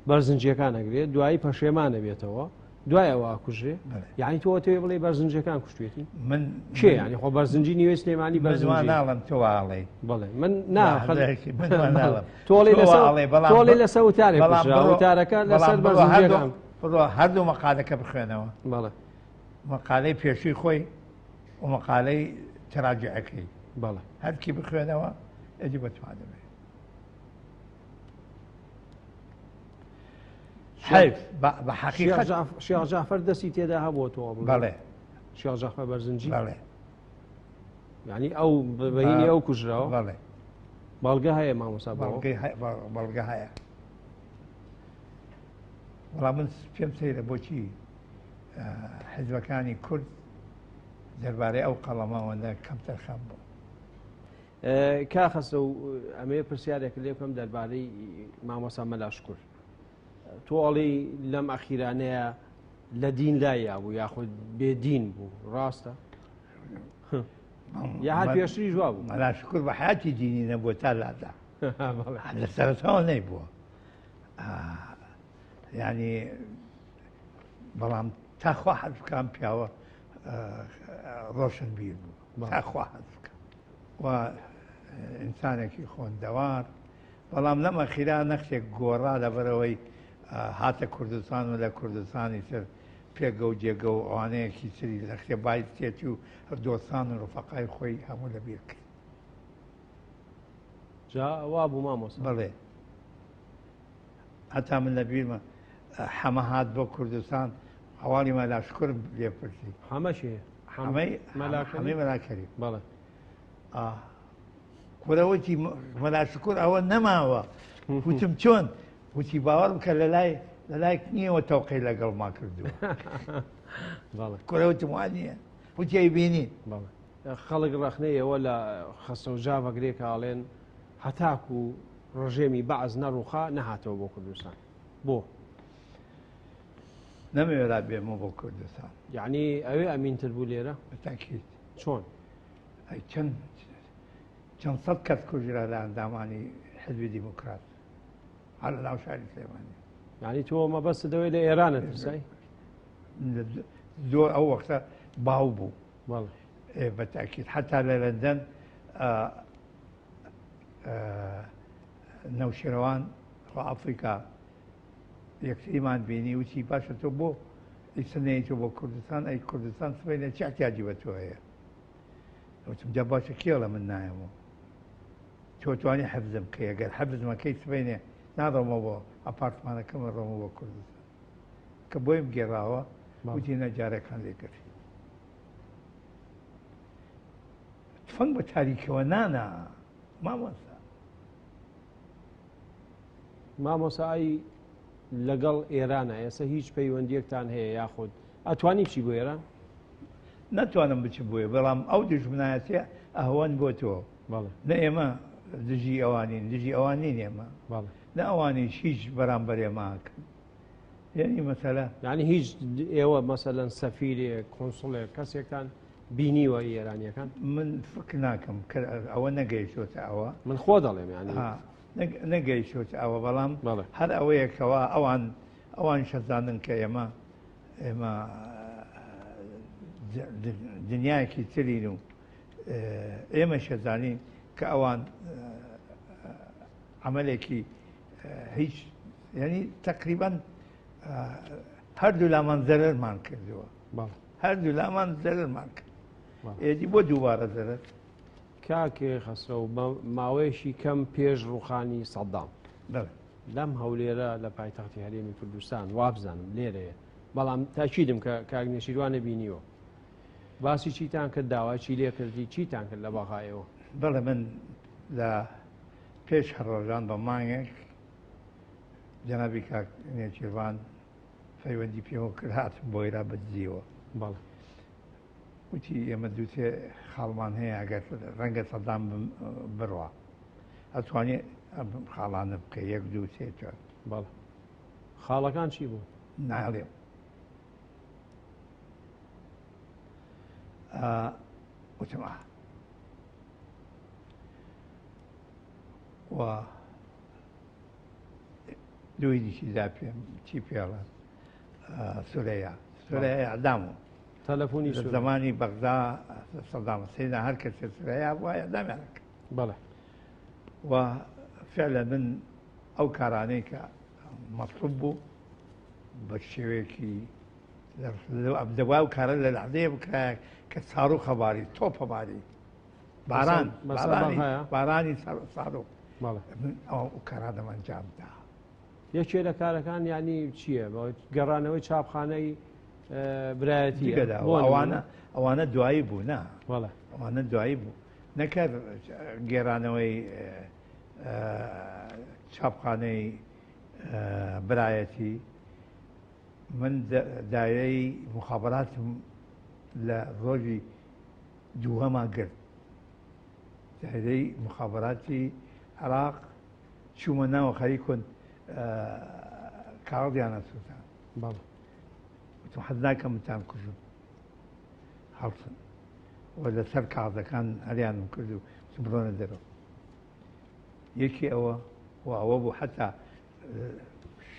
بەرزنجیەکان ئەگرێت، دوایی پەشێمانە بێتەوە، دوای ئەوە ئاکوژرێ. یعنی تۆ ئەتەوێ بڵێ بەرزنجیەکان کوشتوێتی؟ من کێ؟ یعنی خۆ بەرزنجی نیوەی سلێمانی بەرزنجی ناڵم، تۆ ئاڵێ. بەڵێ من نا، تۆڵێ لەسەر وتارێک وتارەکە لەسەر بەرزنجیەکان. بڕۆ هەردوو مەقالەکە بخوێنەوە. بەڵێ مەقالەی پێشووی خۆی و مەقالەی تراجعەکەی. بەڵێ هەرکی بخوێنەوە ئەدی بەتوانەوێ. حەیف بە حەقیقەت شێخ جەعفەر دەستی تێدا هەبووە تۆ بڵێ؟ بەڵێ. شێخ جەعفەر بەرزنجی؟ بەڵێ. یعنی ئەو بەهینی ئەو کوژراوە؟ بەڵێ. بەڵگە هەیە مامۆستا؟ بەڵگە هەیە. بەڵام من پێم سەیرە بۆچی حزبەکانی کورد دەربارەی ئەو قەڵەمەوەندە کەمتەرخەم بوو. کا خەسرەو ئەمەیە پرسیارێک لێ بکەم دەربارەی مامۆستا مەلا شوکر. تۆ ئەڵێی لەم ئەخیرانەیە لە دین لاییا بوو یاخود بێدین بوو، ڕاستە؟ یا هەر پێشتری جواب بوو؟ مەلا شوکر بە حیاتی دینی نەبووە تا لادا، لە سەرەتاوە نەیبووە. یعنی بەڵام تا خوا حەز بکەم پیاوە ڕۆشنبیر بوو، تا خوا حەز بکەم و ئینسانێکی خۆندەوار. بەڵام لەم ئەخیرا نەخشێک گۆڕا لەبەرەوەی هاتە کوردستان و لە کوردستانی تر پێگە و جێگە و ئەوانەیەکی تری لەخشێ بای تێچ و دۆستان و ڕفەقای خۆی هەموو لەبیر کرد. جا وا بوو مامۆستا؟ بەڵێ. هەتا من لەبیرمە حەمە هات بۆ کوردستان، هەواڵی مەلا شوکرم لێ پرسی. حەمە چێ؟ حەمەی مەلا کەریم. بەڵێ. کورەوەتی مەلا شوکر ئەوە نەماوە. وتم چۆن؟ وتی باوەڕ بکە لەلای لەلای نییەوە تەوقەی لەگەڵما کردووە. کورەوتم وا نییە. وتی ئەی بینی. خەڵک ڕەخنەی ئەوە لە خەسرەو جاڤەگرێ کە ئەڵێن هەتاکو ڕژێمی بەعس نەڕوخا نەهاتەوە بۆ کوردستان. بۆ؟ نەمەوێرا بێمەوە بۆ کوردستان. یعنی ئەوێ ئەمینتر بوو لێرە؟ بەتاکید. چۆن؟ ئەی چەند سەد کەس کوژرا لە ئەندامانی حزبی دیموکرات هەر لە ناو شاری سلێمانی. یعنی تۆ مەبەستت ئەوەی لە ئێرانە ترسای؟ زۆر ئەو وەختە باو بوو. بەتاکید حتا لە لەندەن نەوشێروان خۆ ئەفریکا یەکتریمان بینی وتی باشە تۆ بۆ ئیستا نەیەیتەوە بۆ کوردستان؟ ئەی کوردستان سبەینێ چی احتیاجی بە تۆ هەیە؟ وتم جا باشە کێڵە من نایەمەوە، تۆ توانی حەفزم بکەی، ئەگەر حەفزمەکەی سبەینێ ناڕۆمەوە بۆ ئەپارتمانەکەم، ڕۆمەوە بۆ کوردستان. کە بۆیم گێڕاوە وتی نەجارەکان لێگرت. تفەنگ بە تاریکەوە نانا مامۆستا. مامۆستا ئەی لەگەڵ ئێرانە ئێستا هیچ پەیوەندیەکتان هەیە یاخود ئەتوانی بچی بۆ ئێران؟ ناتوانم بچم بۆیە، بەڵام ئەو دژمنایەتیە ئەهوەن بۆ تۆ. نە ئێمە دژی ئەوانین، دژی ئەوان نین ئێمە. نە ئەوانیش هیچ بەرامبەر ئێمە ئەکەن. یعنی مەسەلە یعنی هیچ ئێوە مەسەلەن سەفیرێک، کۆنسڵێک، کەسێکتان بینیوە ئێرانیەکان؟ من فکر ناکەم کە ئەوە نەگەیشتۆتە ئەوە. من خۆ دەڵێم یعنی نەگەیشتۆتە ئەوە، بەڵام هەر ئەوەیەکەوە ئەوان شەزانن کە ئێمە دنیایەکی ترین و ئێمە شەزانین کە ئەوان عملێکی هیچ، یعنی تقریبا هەردوو لامان زەرەرمان کردووە. هەردوو لامان زەرەرمان کرد. ئێدی بۆ دووبارە زەرەر. کاک خەسرەو، بە ماوەیەکی کەم پێش ڕوخانی سەدام لەم هەولێرە لە پایتەختی هەرێمی کوردستان وابزانم لێرەیە، بەڵام تاکیدم کە کاک نێچیروانە بینیوە. باسی چیتان کرد؟ داوای چی لێ کردی؟ چیتان کرد لە بەغایەوە؟ بەڵێ، من لە پێش هەر ڕۆژان بە مانگێک جەنابی کاک نێچیروان پەیوەندی پێوە کرد، هاتم بۆ ئێرە بەدزیەوە. وتی ئێمە دووسێ خاڵمان هەیە، ئەگەر ڕەنگە سەدام بڕوا ئەتوانێ ئەم خاڵانە بکە، 1 2 3 4. خاڵەکان چی بوو؟ ناڵێم. وتم ئا. و دوی دیشی دا پێم چی پێڵە؟ سورەیا. سورەیا ئەعدام بوو. تەلەفۆنی لە سورەیا. زەمانی بەغدا سەدام حسێنە هەر کەسێ سورەیا بووە ئەعدامیان کرد. و فعلا من ئەو کارانەی کە مەطلوب بوو بە شێوەیەکی دەبوا ئەو کارە لە لەحظەیە بکرایە کە ساروخە باری، تۆپە باری، بەسەر بەغایە؟ بارانی ساروخ. من ئەو کارانەم ئەنجام دا. یەکێ لە کارەکان یعنی چییە؟ گەڕانەوەی چاپخانەی برایەتی جگەدا. بۆ نمونە؟ ئەوانە دوایی بوو، نا. ئەوانە دوایی بوو. نەکرد گێڕانەوەی چاپخانەی برایەتی. من دایرەی مخابراتم لە ڕۆژی دووهەما گرت. دایرەی مخابراتی عێراق چوومە ناوە خەریکون کاغذیانە سووتان. وتم حەز ناکەم بتان کوژم. هەڵسن. و لەسەر کاغذەکان هەریانم کرد و وتم بڕۆنە دەرەوە. یەکی ئەوە و ئەوە بوو حتا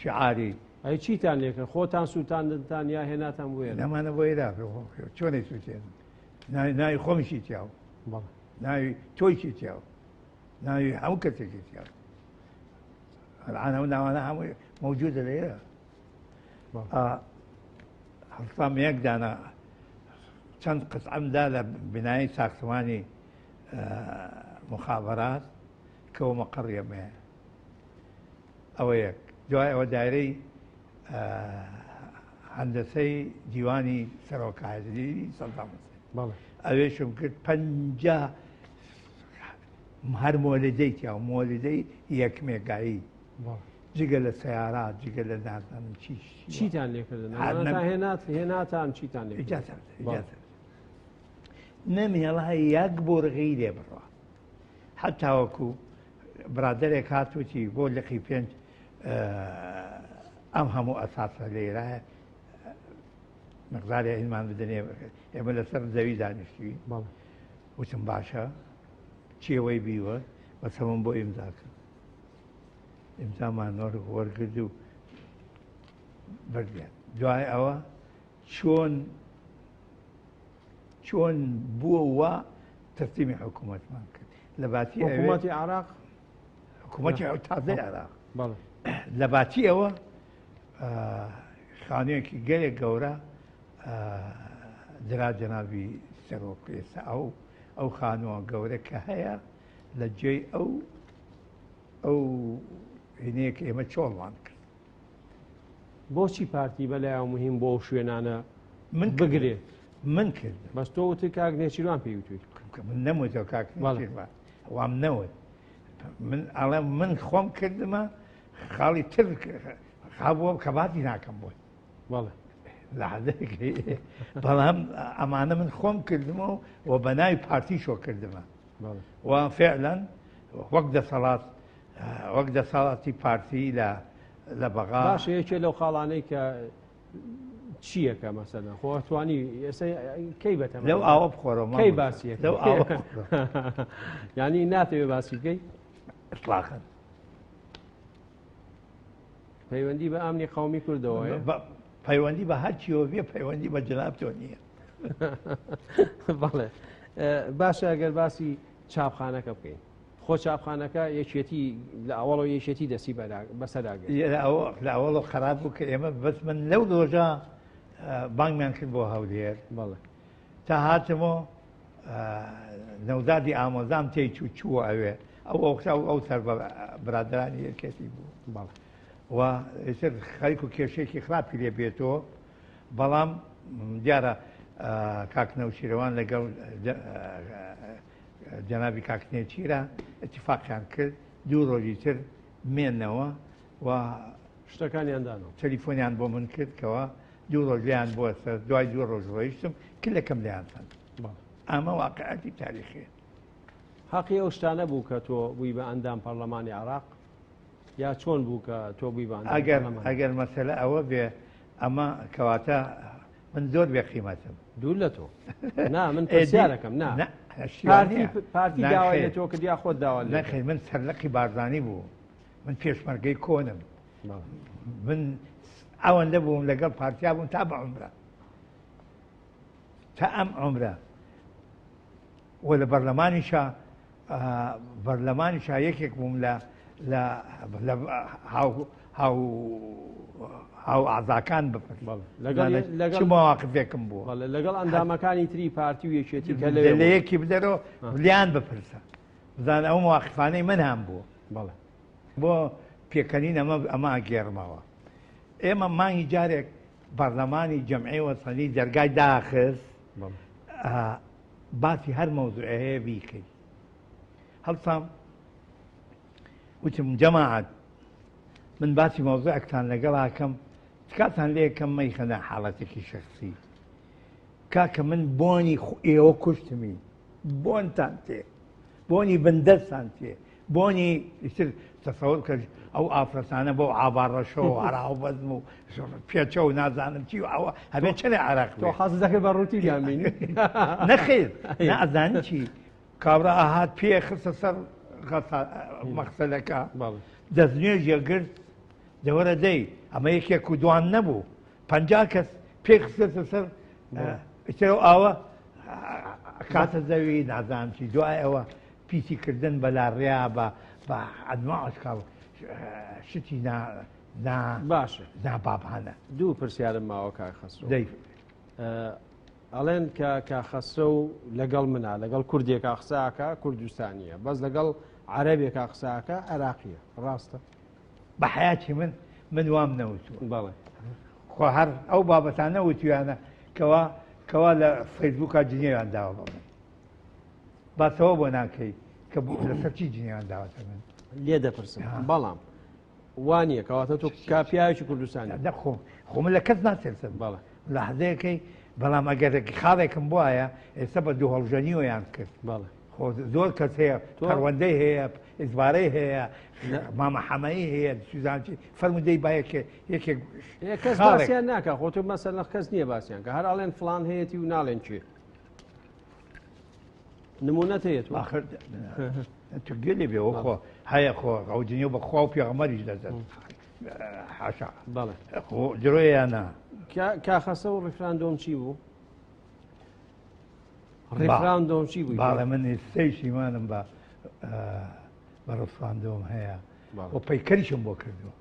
شعاری. ئەی چیتان لێکرد؟ خۆتان سووتاندنتان یا هێناتان بۆ ئێرە؟ نەمانە بۆ ئێرە. چۆنی سووتێن؟ ناوی خۆمشی تیاو. ناوی تۆیشی تیاو. ناوی هەموو کەسێکی تیاو. الآن ئەو ناوانە هەمووی مەوجودە لێرە. هەڵسام یەک دانە چەند قسعەم دا لە بنای ساختمانی مخابرات کەەوە مەقڕیەمەیە. ئەوە یەک. دوای ئەوە دایرەی هەندەسەی دیوانی سەرۆکایەتی سەدام حوسێن. ئەوێشم کرد 50 هەر مۆلیدەی تیا و مۆلیدەی یەکمێگایی. جگە لە سەیارات، جگە لە نازانم چی چی. چیتان لێکردن؟ هەر نەم- هێناتان چیتان لێکردن؟ ئیجازە بدە، ئیجازە بدە. نەمهێڵا یەک بۆرغی لێ بڕوا. حتا وەکو برادێک هاتووتی بۆ لقی 5، ئەم هەموو ئەساسە لێرە مقداری ئیمان بدەنێ، ئێمە لەسەر زەوی دانیشتوین. وتم باشە، چێوەی بیوە، بەسەمم بۆ ئیمزا کرد. ئیمزامان وەرگرت و بردیان. دوای ئەوە چۆن بووە وا تەسلیمی حکوومەتمان کرد. لە باتی ئەوێ حکوومەتی عراق؟ حکوومەتی تازەی عراق. لە باتی ئەوە، خانوویەکی گەلێک گەورە، درا جەنابی سەرۆک. ئێستا ئەو خانووە گەورە کە هەیە لە جێی ئەو هینەیە کە ئێمە چۆڵمان کرد. بۆچی پارتی بەلایەوە مهم بۆ ئەو شوێنانە من بگرێ؟ من کردم. بەس تۆ وتی کاک نێچیروان پێی وتوی. من نەموتەوە کاک نێچیروان، وام نەوت. من ئەڵێم من خۆم کردمە خاڵی تر خابووە کە باتی ناکەم بۆی. لەحظەیەکی بەڵام ئەمانە من خۆم کردمەوە و بە ناوی پارتی شۆ کردمە. و فعلا وەک دەسەڵات وەک دەسەڵاتی پارتی لە لە بەغا. باشە یەکێ لەو خاڵانەی کە چییەکە مەسەلەن خۆ توانی ئێستا کەی بەتەمە لەو ئاوە بخۆرەوە کەی باسیەکە لەو ئاوە یعنی ناتەوێ باسی بکەی ئیطلاقا پەیوەندی بە ئەمنی قومی کوردەوە پەیوەندی بە هەرچیەوە بێ پەیوەندی بە جەناب تۆ نییە بەڵێ باشە ئەگەر باسی چاپخانەکە بکەین خۆ چاپخانەکە یەکێتی لە ئەوەڵەوە یەکێتی دەستی بەسەراگرت. لە ئەوەڵەوە خەراپ بوو کە ئێمە بەس من لەو ڕۆژە بانگمیان کرد بۆ هەولێر بەڵێ تا هاتمەوە نەوزادی ئامۆزام تێی چوو چووە ئەوێ ئەو ئەوختا و ئەو سەر بە برادرانی یەکێتی بوو بەڵێ و ئیتر خەریک و کێشەیەکی خراپی لێ بێتەوە بەڵام دیارە کاک نەوشیروان لەگەڵ جەنابی کاک نێچیرە ئیتیفاقیان کرد دوو ڕۆژی تر مێنەوە و شتەکانیان دانەوە. تەلیفۆنیان بۆ من کرد کەوا دوو ڕۆژ لێیان بووە سەر دوای دوو ڕۆژ ڕۆیشتم کلەکەم لێیان سەند. ئەمە واقعەتی تاریخیە. هەقی ئەو شتانە بوو کە تۆ بووی بە ئەندام پەرلەمانی عێراق یا چۆن بوو کە تۆ بووی بە ئەندام ئەگەر پەرلەمانی؟ ئەگەر مەسەلە ئەوە بێ ئەمە کەواتە من زۆر بێ قیمەتم. دوور لە تۆ نا من پرسیارەکەم نا پارتی پارتی داوای لە تۆ کرد یا خۆت داوا لێ نەخێر من سەرلقی بارزانی بوو من پێشمەرگەی کۆنم من ئەوەندە بووم لەگەڵ پارتیا بووم تا بە عمرە تا ئەم عمرە و لە بەرلەمانیشا بەرلەمانیشا یەکێک بووم لە لە لە هاو هاو هاو ئازاکان بپرس لەگەڵ چ مواقفێکم بووە لەگەڵ ئەندامەکانی تری پارتی و یەکێتی کە لە یەکی بدەرەوە لیان بپرسە بزانە ئەو مواقفانەی من هەم بووە بەڵێ بۆ پێکەنین ئەمە ئەمە ئەگێڕمەوە ئێمە مانگی جارێک پەرلەمانی جەمعی وەسەنی دەرگای داخست باسی هەر مەوزوعێ هەیە بیکەی هەڵسام وتم جەماعەت من باسی مەوزوعێکتان لەگەڵاکەم تکاتان لێکەم مەیخەنە حاڵەتێکی شخصی کاکە من بۆنی ئێوە کوشتمی بۆنتان تێ بۆنی بندەستان تێ بۆنی ئیتر تەسەور کە ئەو ئافرەتانە بەو عاباڕەشەوە عراو بەزم و پێچە و نازانم چی و ئەوە هەبێ چەنێ عراق تۆ حەز دەکرد بە ڕووتی بیان بینی نەخێر نازانی چی کابرا ئاهات پێ خستە سەر مەخسەلەکە دەستنوێژێ گرت دەوەرە دەی ئەمە یەکێک و دوان نەبوو پ کەس پێ خستە سەر ئیتر ئەو ئاوە کاتە زەوی نازانم چی دوای ئەوە پیسی کردن بە لاڕیا بە بە ئەنواع ئەشکاڵ شتی نا نا باشە نابابانە. دوو پرسیارم ماوە کاک خەسرەو. دەی. ئەڵێن کە کاک خەسرەو لەگەڵ منا لەگەڵ کوردێکا قسە ئەکا کوردستانییە بەس لەگەڵ عەرەبێکا قسە ئەکا عێراقییە ڕاستە؟ بە حەیاتی من من وام نەوتووە. بەڵێ. خۆ هەر ئەو بابەتانە وتویانە کەوا کەوا لە فەیسبووکا جنێویان داوە بە من. باسەوە بۆ ناکەی کە لەسەر چی جنێویان داوەتە من؟ لێ دەپرسم بەڵام وا نییە کەواتە تۆ کا پیاوێکی کوردستانی نەخۆ خۆ من لە کەس ناترسم بەڵێ لەحزەیەکەی بەڵام ئەگەر خاڵێکم بواە ئێستا بە دوو هەڵژەنیەوەیان کرد بەڵێ خۆ زۆر کەس هەیە پەروەندەی هەیە ئیزبارەی هەیە مامە حەمەیی هەیە سوزانچی فەرمودەی با یەکێ یەکێک کەس باسیان ناکە خۆ تۆ مەسەلەن کەس نییە باسییان کە هەر ئەڵێن فلان هەیەتی و ناڵێن کێ نمونەت هەیە تۆ ئاخر تو گوێ لێ بێ خۆ هەیە خۆ ئەو دنیا بە خوا و پێغەمبەریش دەزن حاشا بەڵێ خۆ درۆیانە کاخەسە و ڕیفراندۆم چی بوو ڕیفراندۆم چی بوو باڵێ من ئێستەیش ئیمانم بە بە ڕیفراندۆم هەیە و پەیکەریشم بۆ کردووە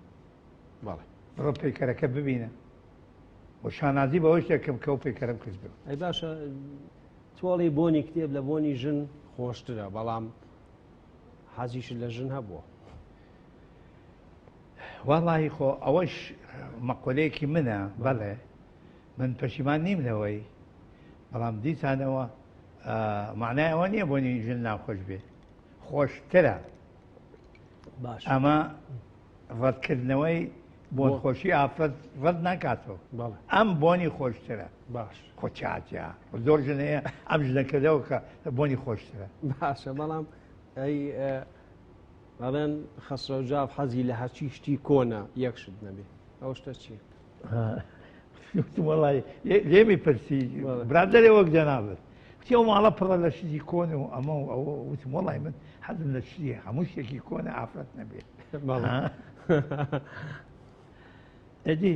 بەڵێ بڕۆ پەیکەرەکە ببینە و شانازی بەوەش دەکەم کە ئەو پەیکەرەم کردووە ئەی باشە تۆڵی بۆنی کتێب لە بۆنی ژن خۆشترە بەڵام حەزیشت لە ژن هەبووە وەڵی خۆ ئەوەش مەقۆلەیەکی منە بەڵێ من پەشیمان نیم لەوەی بەڵام دیسانەوە معنای ئەوە نییە بۆنی ژن ناخۆش بێ خۆشترە باش ئەمە ڕەتکردنەوەی بۆن خۆشی ئافرەت ڕەت ناکاتەوە ئەم بۆنی خۆشترە باش خۆ چاتیا زۆر ژن هەیە ئەم ژنەکەدەوە کە بۆنی خۆشترە باشە بەڵام ئەی ئەڵێن خەسرەو جاف حەزی لە هەرچی شتی کۆنە یەک شت نەبێ ئەو شتە چییە؟ وەڵی لێمی پرسی برادەرێ وەک جەنابت وتی ئەو ماڵە پڕە لە شتی کۆن و ئەمە و ئەوە وتم وەڵی من حەزم لە شتی هەموو شتێکی کۆنە ئافرەت نەبێ ئەدی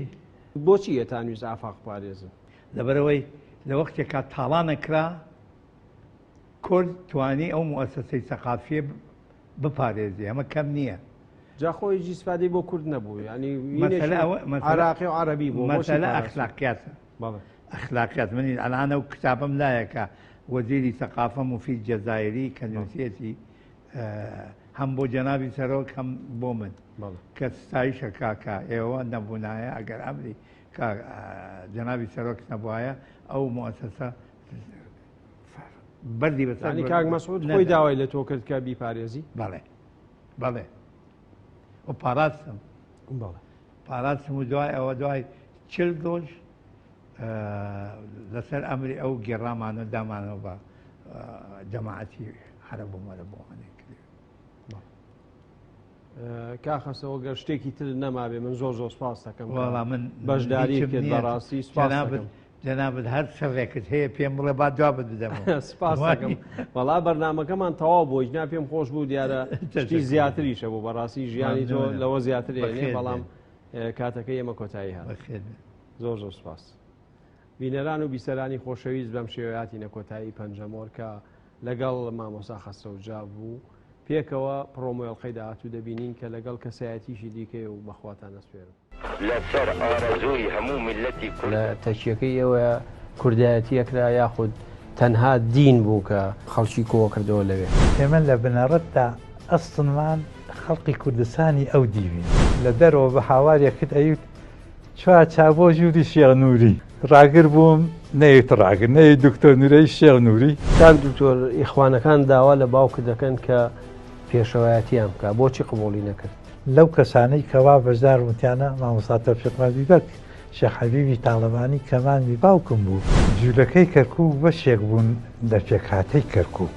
بۆچی ئەتانویست ئافاق پارێزن؟ لەبەرەوەی لە وەختێکا تاڵانە کرا کورد توانی ئەو موئەسەسەی سەقافیە بپارێزێ ئەمە کەم نییە. جا خۆ هیچ ئیسفادەی بۆ کورد نەبوو یعنی مەسەلە ئەوە عراقی و عەرەبی بوو مەسەلە ئەخلاقیاتە ئەخلاقیات منی ئەلان ئەو کتابم لایە کە وەزیری سەقافە موفید جەزایری کە نووسێتی هەم بۆ جەنابی سەرۆک هەم بۆ من کە ستایشە کاکە ئێوە نەبوونایە ئەگەر ئەمری کە جەنابی سەرۆک نەبوایە ئەو موئەسەسە بەردی بەسەر یانی کاک مەسعود خۆی داوای لە تۆ کرد کە بیپارێزی؟ بەڵێ بەڵێ و پاراستم بەڵێ پاراستم و دوای ئەوە دوای چل ڕۆژ لەسەر ئەمری ئەو گێڕامانە دامانەوە بە جەماعەتی عەرەب و مەرەب و ئەوانەی کرد. کاخەسەوە گەر شتێکی تر نەمابێ من زۆر زۆر سپاس دەکەم وەڵا من بەشداری کرد بەڕاستی سپاس دەکەم. جەنابت هەر سڕێکت هەیە پێم بڵێ با جوابت بدەمەوە. سپاس دەکەم وەڵا بەرنامەکەمان تەواو بۆ هیچ نا پێم خۆش بوو دیارە شتی زیاتریشە بوو بەڕاستی ژیانی تۆ لەوە زیاتر هێنێ بەڵام کاتەکەی ئێمە کۆتایی هات زۆر زۆر سپاس. بینەران و بیسەرانی خۆشەویست بەم شێوەیە هاتینە کۆتایی پەنجەمۆر کە لەگەڵ مامۆستا خەسرەو جاف بوو پێکەوە پڕۆمۆی ئەڵقەی داهاتوو دەبینین کە لەگەڵ کەسایەتیشی دیکەیە و بەخواتان ئەسپێرم. لەسەر ئارەزووی هەموو میللەتی کورد. لە تەکیەکەی ئێوەیا کوردایەتی ئەکرا یاخود تەنها دین بوو کە خەڵکی کۆکردەوە لەوێ؟ ئێمە لە بنەڕەتدا ئەسڵمان خەڵقی کوردستانی ئەو دیوین. لە دەرەوە بە هاوارێکت ئەیوت چوا چا بۆ ژووری شێخ نووری. ڕاگر بووم نەیت ڕاگر نەی دکتۆر نورەی شێخ نووری. کاک دکتۆر ئیخوانەکان داوا لە باوکت دەکەن کە پێشەوایەتیان بکا بۆچی قبوڵی نەکرد؟ لەو کەسانەی کەوا بەشدار بوون تیانا مامۆستا تۆفیق مەردی بەگ، شێخ حەبیبی تاڵەبانی کە مامی باوکم بوو. جوولەکەی کەرکووک بەشێک بوون لە پێکهاتەی کەرکووک.